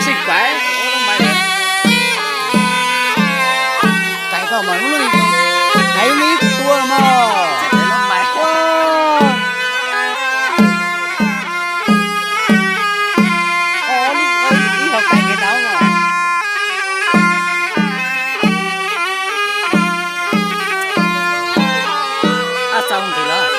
Xij kuav, tais tau mas lub, tais me ib tus tua los mas. Ib hauv tais kev tau mas. Ab txau ntxiv lawm.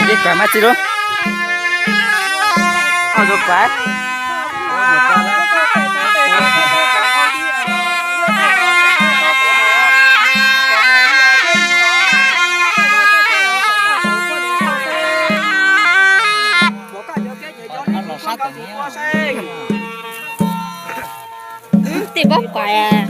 Ib kawm mas txiv lub. Ib kawm. Tej pob kuas.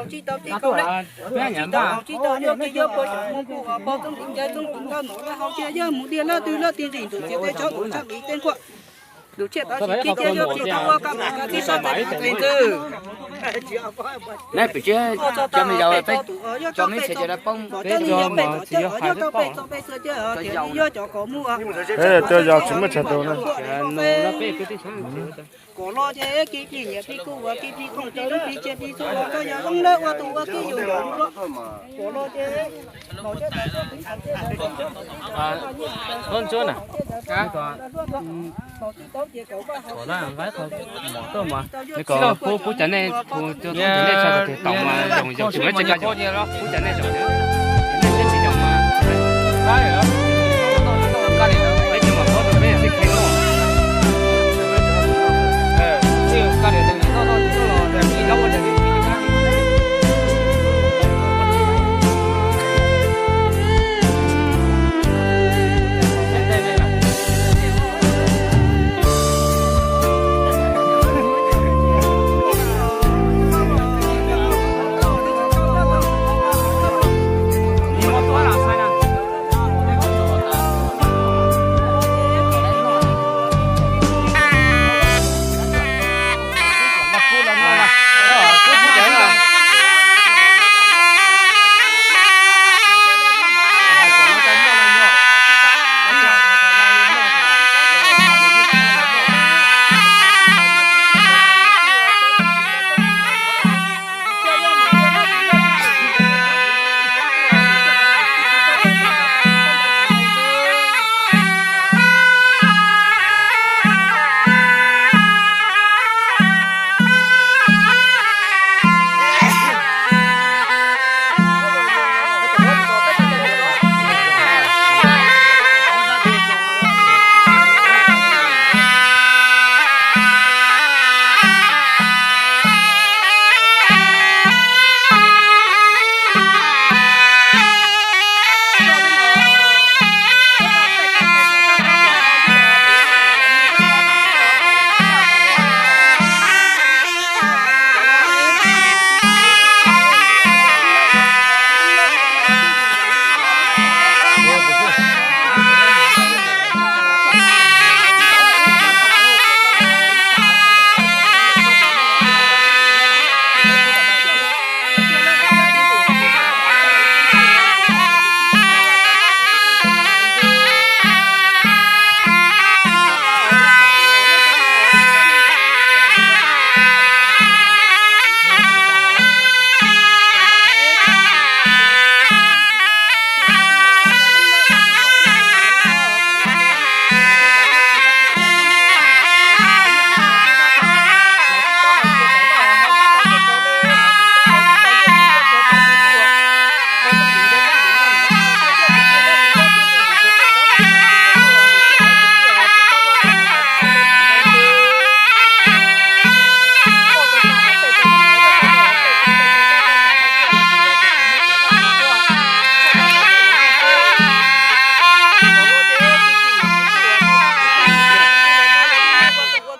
Tsis tau haus tsis tau, yog ces yog pog xyoob mus kuj pog txooj tiv ncaws txooj tiv nroj mus lawv haus thiab, yog mus diaj laj twg laj twg zim ntuj txiv tej tsob tus tshaj qiv tej nkuaj, tus tshiaj tod tsis kib thiab, yog tsis tau ua kab mos kab txib sab tais mus tes ntxwg. Neb pem tsis cov me yaus peb, cov me txhia cov dab poob peb cov mos tsis yog hais peb pom. Peb cov yaus tsis muaj tsawg tus na. Kom los ces kis plig nyiam plig kub ua kis plig khoom plig zoo plig tsiaj plig txhu los koj yog zoo nawb ua tus ua kib yus ncaus los. Kom los ces Ntsuab na, kom pub pub cov nej, pub cov nej tso tom mas zoo zoo tsis muaj tseeb koj pub cov nej zoo nej tsis zoo mas peb tsis mam pub peb sib khi no.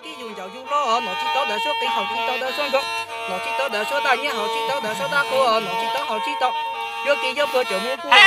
Kib yus ncaus yus loj, nom tsis tau dawm suab qis, haus tsis tau dawb suab nkaus, nom tsis tau dawm suab daj nyiab, haus tsis tau dawm suab dab qus, nom tsis tau haus tsis tau. Yuav kis yuav puag cov hmoob kuj